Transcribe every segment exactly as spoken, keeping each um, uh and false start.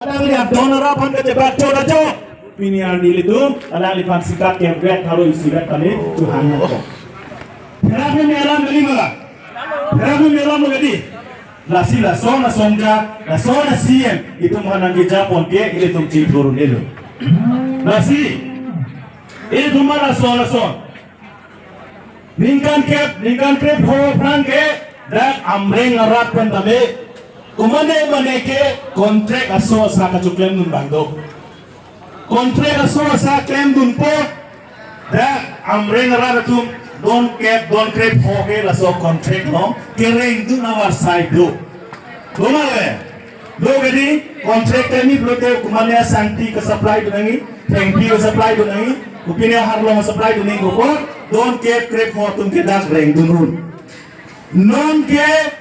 Alangli adon arap aphan kachebak chot ajo. Pini arni ilitum alangliphan sikak kevek tharo isi vek kali chuhang nangkok. Pherap me alam kali ma la. Pherap me alam kali. Lasi lason asong ja, lason a-C M itum aphan nangkejapon ke ilitum chingthur un-elo. Lasi ilitum ma lason lason. Ningkan kep, ningkan krepho aphrang ke dak Amreng arat pen tame komane mane ke contract aso asa kachoklemdun abang do. Contract aso asa klemdun po, dak Amreng arat atum don kep, don krepho ke laso contract along kerengdun avarsai do. Doma le, lo kedi contract kami pulote komane asangti ke-supply dun nangji, thengpi ke-supply dun nangji, kopine aharlong supply dun nangji, kopor don kep krepho atum ke dak rengdun un. Non ke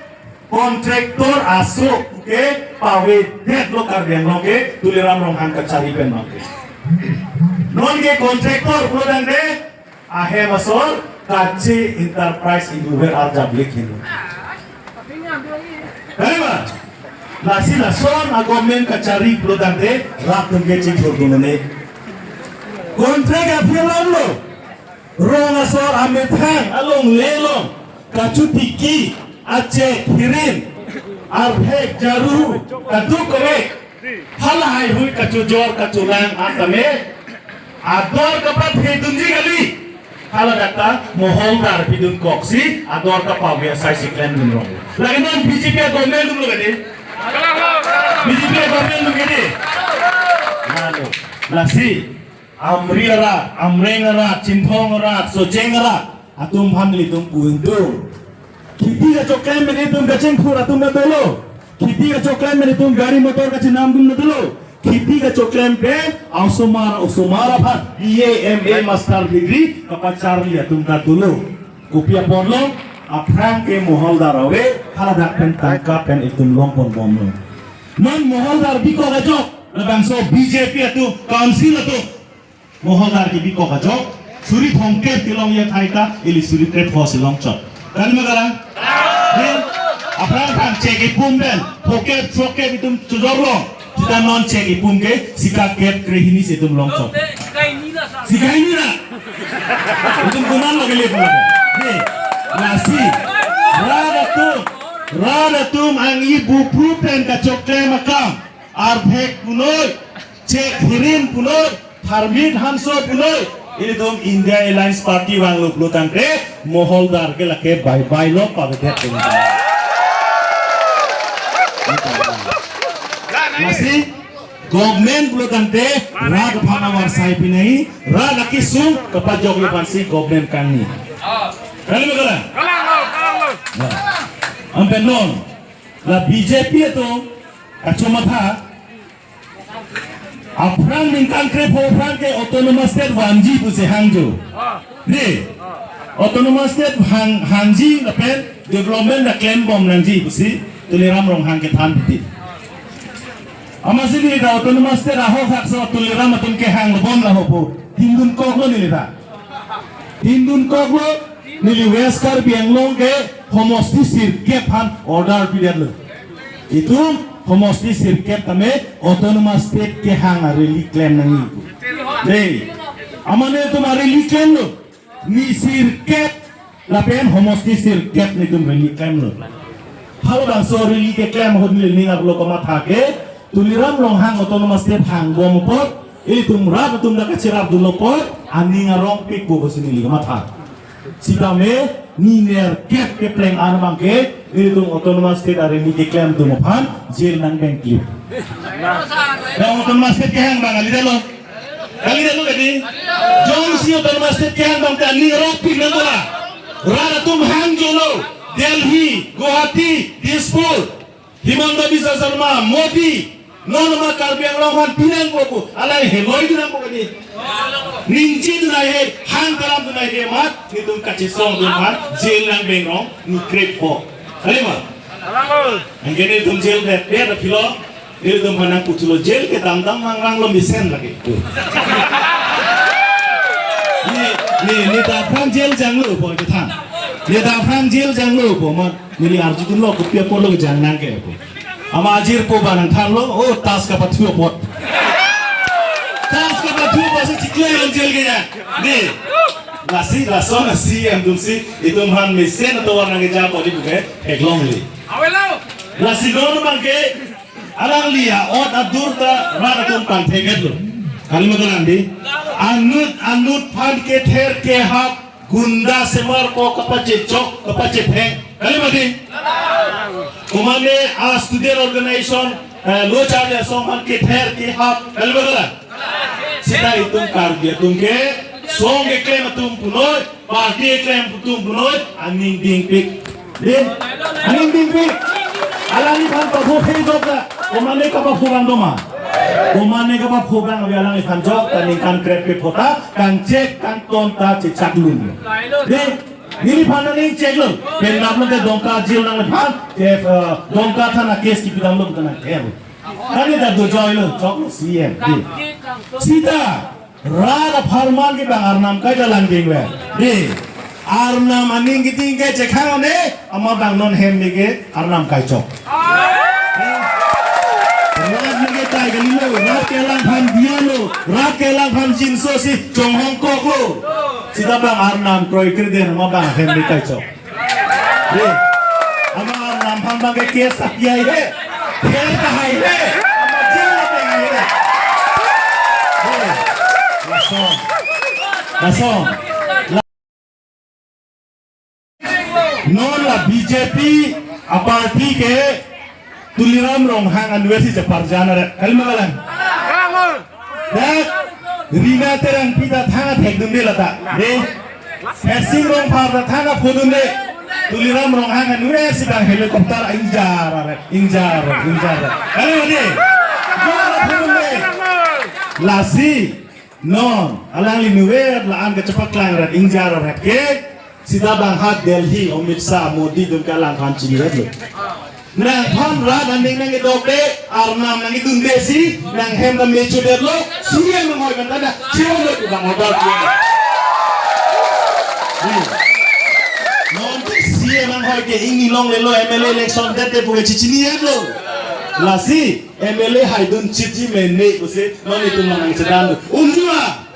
contractor aso ke pavedetlo Karbi Anglong ke Tuliram Ronghang kachari pen abang ke. Non ke contractor pulo tangte ahem asor Kache Enterprise iduver arjablik helo. Kali ma? Lasi lason a-government kachari pulo tangte rat atum ke chingthurdun un-e. Contract aphi alam lo. Rong asor amethang alongle along kachotiki, achek hirin, arphek jaru, kaduk kevek. Hala heihui kachojor kacholang an tame ador kapathedunji kali. Hala dak ta moholdar pidun koksi ador kapave asai si klemdun rong. Lake non B J P a-government atum lo kedi. B J P a-government atum kedi. Lalu, lasi Amri arat, Amreng arat, Chinthong arat, Socheng arat atum aphan ilitum pu ingtung. Kheti kachoklem pen itum kachingthur atum ta dolo. Kheti kachoklem pen itum gari motor kachinamdun ta dolo. Kheti kachoklem pen osomar, osomar aphan B A, M A, master degree kapacharli atum ta dolo. Kopi apotlo? Aphrang ke moholdar ave, haladak pen tangka pen itum longponbomlo. Non moholdar bikok ajok, labangso B J P atum, council atum moholdar kebikok ajok, suri thomkep kelongji athai ta ili suri krepho si longchot. Kali ma kalang? Aphrang aphrang chek ipum pen, phokep, sokep itum chojorlo. Sita non chek ipum ke sika kep krehini si itum longchot. Sika hini na. Itum komatlo kele pala. Dei, lasi rat atum, rat atum ang-i bupru pen kachoklem akam, arphek punoi, chek hirin punoi, tharmit hanso punoi, ilitum India Alliance Party vanglo pulo tangte moholdar ke lake bye bye lo, pavedet ke. Lasi government pulo tangte rat aphan avarsai pinai, rat akesung kapajokji aphansi government kangni. Kali ma kalang? Ya. Anpen non la B J P atum kachomatha, aphrang ningkan krepho aphrang ke autonomous state vanji pusi hangjo. Dei, autonomous state hang, hangji lapen development ta klembom nangji pusi Tuliram Ronghang kethan titi. Amatsi neli ta autonomous state ahok hakso Tuliram atum kehang lobom laho pu. Tindun koklo neli ta. Tindun koklo, neli West Karbi Anglong ke homosti sirkep aphan order pidetlo. Itum homosti sirkep tame autonomous state kehang a-rally klem nangji. Dei, amane itum a-rally klemlo. Ni sirkep lapen homosti sirkep netum rally klemlo. Halabangso rally keklem ahut neli ning arlo kamatha ke, Tuliram Ronghang autonomous state hangbom apot, ilitum rat atum ta kacherapdunlo apot, aning arong pikpo pusi neli kamatha. Sitame ni nerkep kepleng an abang ke, ilitum autonomous state a-rally keklem atum aphan jail nangbengkli. Dak autonomous state kehang abang kalidetlo. Kalidetlo kedi. Jongsi autonomous state kehang abang ke aning arong pik nangkok la. Rat atum hangjolo. Delhi, Guwahati, Dispur, Himanta Biswa Sarma, Modi, non ma Karbi Anglong aphan pinangkok pu, alai heloidun nangkok kedi. Ningjedun nangji, hang kalamdun nangji amat, netum kachesongdun aphan jail nangbengrong, ni krepho. Kali ma? Anke netum jail det det aphi lo, netum aphan nangputhotlo jail kedam dam nangranglo mesen lake. Ne, ne, ne ta aphrang jail janglo po kethan. Ne ta aphrang jail janglo po, amat neli arjudunlo kopi apotlo kejang nang ke po. Amat ajirpo abang nangthanlo, o tas kapathu apot. Tas kapathu apot si chiklo yon jail ke ya. Dei. Lasi lason a C E M atumsi itum aphan mesen atovar nangkejapon di buke theklongle. Lasi non abangke alangli a-ot adur ta rat atum pangthek-etlo. Kali ma kalang dei. Anut anut aphan kether kehap gunda semar ko kapachechok, kapachetheng. Kali ma dei. Komane a-student organization, eh, lo charli asong aphan kether kehap. Kali ma kalang. Sita itum Karbi atum ke song keklem atum punoi, party keklem atum punoi, aning dingpik. Dei, aning dingpik. Alangliphan pathophe jokta. Komane kapaphu abang doma. Komane kapaphu abang ave alangliphan jokta, ningkan krep ke phota, kangchek kangton ta chechak lun. Dei, neliphan aning cheklo. Pen nap lote Dongka jail nangliphan, eh, Dongka thana case kipidamlo ta nangthelo. Kali ta dojoilo, choklo C E M. Dei. Sita rat apharman ke abang arnam kaita langding ve. Dei. Arnam aning keding ke chekhang ne, amat abang non hem ne ke arnam kaichok. Dei. Rat ne ke tai kalilo, rat ke alangphan diya lo, rat ke alangphan jinso si chonghong koklo. Sita abang arnam kroikre den, amat abang hem ne kaichok. Dei. Amat arnam aphan abangke case ta pi ai he. Case ta hai he. Amat jail ta pi ai he. Dei. Lason. Lason. La-, non la B J P a-party ke Tuliram Ronghang anversi cheparjan aret. Kali ma kalang. Dak Rina Terangpi ta thang athekdunde lata. Dei. Hesing Rongphar ta thang aphodunde. Tuliram Ronghang anversi abang helicopter ingjar aret, ingjar aret, ingjar aret. Kali ma dei. Jar aphodunde. Lasi non alangli nuver la-an kachepaklang aret, ingjar aret ke. Sita abang ha Delhi, Amit Shah, Modi atum ke alangphan chini-etlo. Nangphan rat aning nangkedokde, arnam nangkedunde si, nanghem ta mecho detlo, C E M anghoi kan tanda, C E M lo abang order dia. Hmm. Non ke C E M anghoi ke ingni longlelo, M L A election dette puke chechini-etlo. Lasi, M L A haidun chitji mene pusi, non itum nangchedan. Unjua!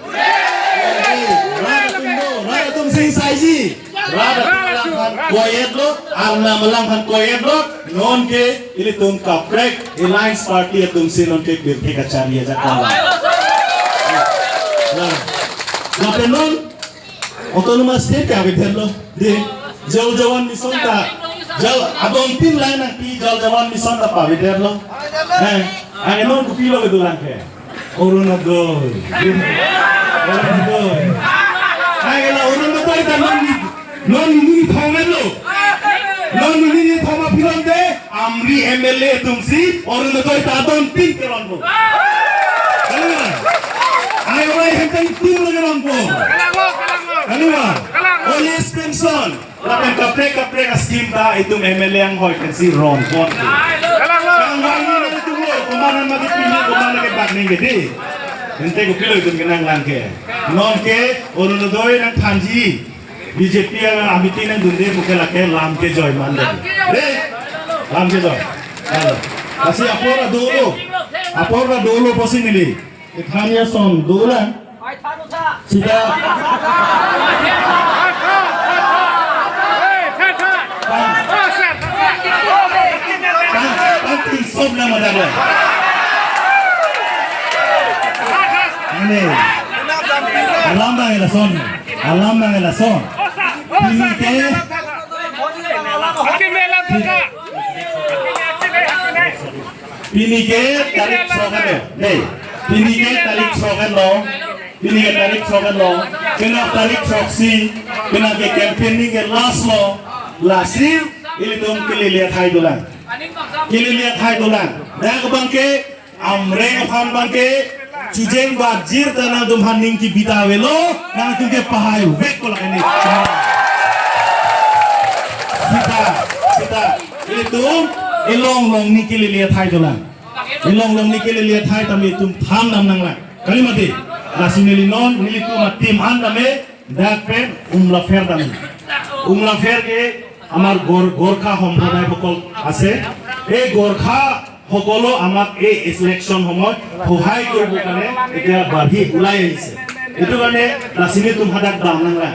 Rat atum do, rat atum sing saiji. Rat atum alangphan koi-etlo, arnam alangphan koi-etlo, non ke ilitum kaprek Alliance Party atumsi non ke birthday kachari ajak kala. Nah, lapen non Autonomous State ke avedetlo, dei, Jal Jeevan Mission ta, Jal, adon tin lang nangpi Jal Jeevan Mission ta pavedetlo. Eh, ang non kopilo kedolang ke. Orunodoi. Orunodoi. Hai, la Orunodoi ta non ni, non ni ni thong lo. Non ni ni thong apilon te, Amri M L A atumsi Orunodoi ta adon tin keronpo. Kali ma? Ai ora hem tang tin lo keronpo. Kali ma? Old age pension. Lapen kaprek kaprek a-scheme ta itum M L A anghoi pensi ronpon. Kangvang ni itum lo, komat mati pini, komat ke bak ning gede. Ante kopilo itum kenanglang ke. Non ke Orunodoi nangthanji. B J P a-meeting nangdunde puke lake lam kejoi mande. Eh, lam kejoi. Halo. Lasi apor ta dolo. Apor ta dolo pusi neli. Ithania son dolang. Sita. Pang, pang, pang, tin sop na madam. Ini. Alam abang lason. Alam abang lason. Pini ke. Pini ke tarik sok-et lo. Dei. Pini ke tarik sok-etlo. Pini ke tarik sok-etlo. Kena tarik soksi. Kena ke campaigning ke last lo. Lasi ilitum kelele athai dolang. Kelele athai dolang. Dak abangke Amreng aphan abangke chujeng bajir ta nangtumphan ning kebita avelo, nangtum ke pahai vek ko lake ni. Sita, sita. Ilitum, ilong long ni kelele athai dolang. Ilong long ni kelele athai tame itum than dam nanglang. Kali mati. Lasi neli non, nelitum a-team an tame, dak pen Umlapher dam. Umlapher ke amar Gor-, Gorkha Sampradaya Bokol ase. এই গোৰ্খা সকলো আমাক এই ইলেকশ্যন সময়ত সহায় কৰিবৰ কাৰণে এতিয়া বাঢ়ি ওলাই আহিছে। এইটো কাৰণে লাচিনী তুম হাতক দাম নালাগে।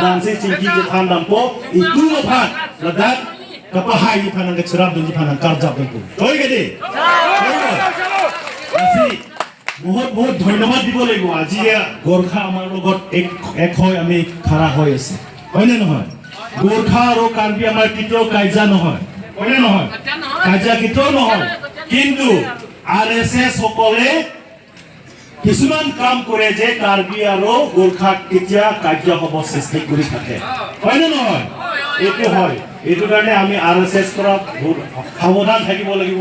দামচি চিংকি যে থান দাম প, ইটো লো ভাত, Ladakh, kapahai ni phanang ke cherap dun ni phanang karjap dun pu. Thoi ke di? Thoi ke? Lasi, বহুত বহুত ধন্যবাদ দিব লাগিব। আজি এয়া গোৰ্খা আমাৰ লগত এক, এক হৈ আমি খাৰা হৈ আছে। হয়নে নহয়? গোৰ্খা আৰু কাৰ্বি আমাৰ কেতিয়াও কাজিয়া নহয়। হয়নে নহয়? কাজিয়া কেতিয়াও নহয়। কিন্তু আৰ এছ এছ সকলে কিছুমান কাম কৰে যে কাৰ্বি আৰু গোৰ্খাত কেতিয়া কাজিয়া হ'ব সৃষ্টি কৰি থাকে। হয়নে নহয়? এইটো হয়। এইটো কাৰণে আমি আৰ এছ এছ পৰা বহুত সাৱধান থাকিব লাগিব।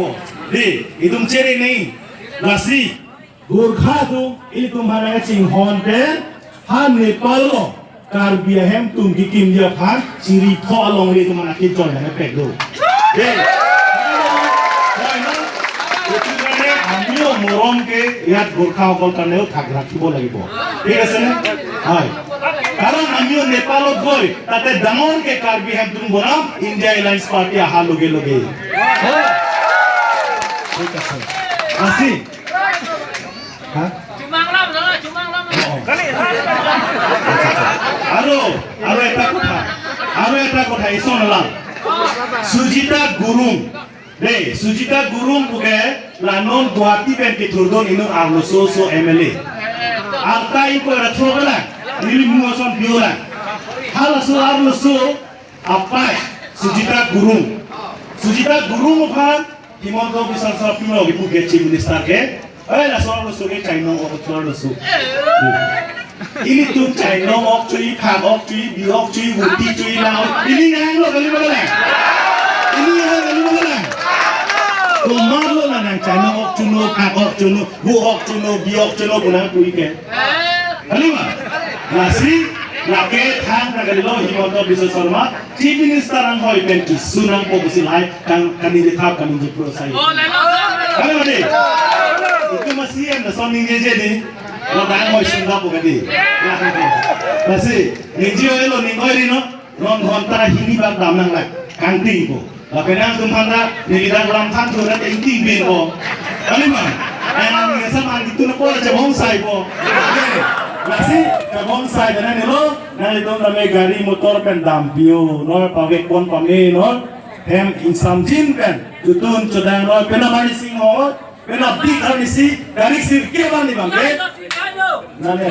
দেই, ইদুম চেৰে নেই। Lasi, Gorkha atum, ilitum aphan nangchinghon pen, ha Nepal lo, Karbi ahem atum kekim dia aphan, chiri tho along ilitum aphan nangkejoi nangpek do. Dei. Hoi na? এইটো কাৰণে আমিও মৰম কে ইয়াত গোৰ্খা সকল কাৰণেও থাক ৰাখিব লাগিব। ঠিক আছে নে? হয়। কাৰণ আমিও নেপালত গৈ তাতে ডাঙৰকে কাৰ্বি আংলং বনাম, ইণ্ডিয়া এলায়েন্স পাৰ্টি অহাৰ লগে লগে। ঠিক আছে। Lasi? হা? অ, অ। আচ্ছা, আচ্ছা। আৰু, আৰু এটা কথা, আৰু এটা কথা, ison lang. Sujita Gurung, dei, Sujita Gurung puke la non Guwahati pen kethurdun inut arloso so M L A. Arta ingkoi ra throbelang, neli mu ason biolang. Halaso arloso apai, Sujita Gurung. Sujita Gurung aphan Himanta Biswa Sarma pilo kipu ke Chief Minister ke. Oi, laso arloso ke chainong ok cho arloso. Ilitum chainong ok cho-i, phak ok cho-i, bi ok cho-i, voti cho-i, la ok. Ili nang lo kali bagalang. Ili nang kali bagalang. Komat lo la nang chainong ok chono, phak ok chono, vo ok chono, bi ok chono, pu nangpu-i ke. Kali ma? Lasi, lake thang na kali lo Himanta Biswa Sarma, Chief Minister anghoi pen keso nangpo pusi lahai, kan, kaningje thap, kaningje pro sai. Kali ma dei? Itum ma C M lason ningjeje dei. Lo anghoi sunda po kadi. Lasi, ningje oi lo ning oi ri no. Non ghonta hini bak dam nanglang, kangting ko. Lapen nangtum aphan ta, neli dak lam than thu dak ingting bin ko. Kali ma? Nang nesa man itu na ko chabong sai ko. Lasi, chabong sai dana nelo, nanglitum tame gari motor pen dam pio, no pavek pon pame, no. Hem ingsamjin pen, jutun chodang, no, pena mani sing ho, pena bik arnisi, gari sirke bani bangke. Nane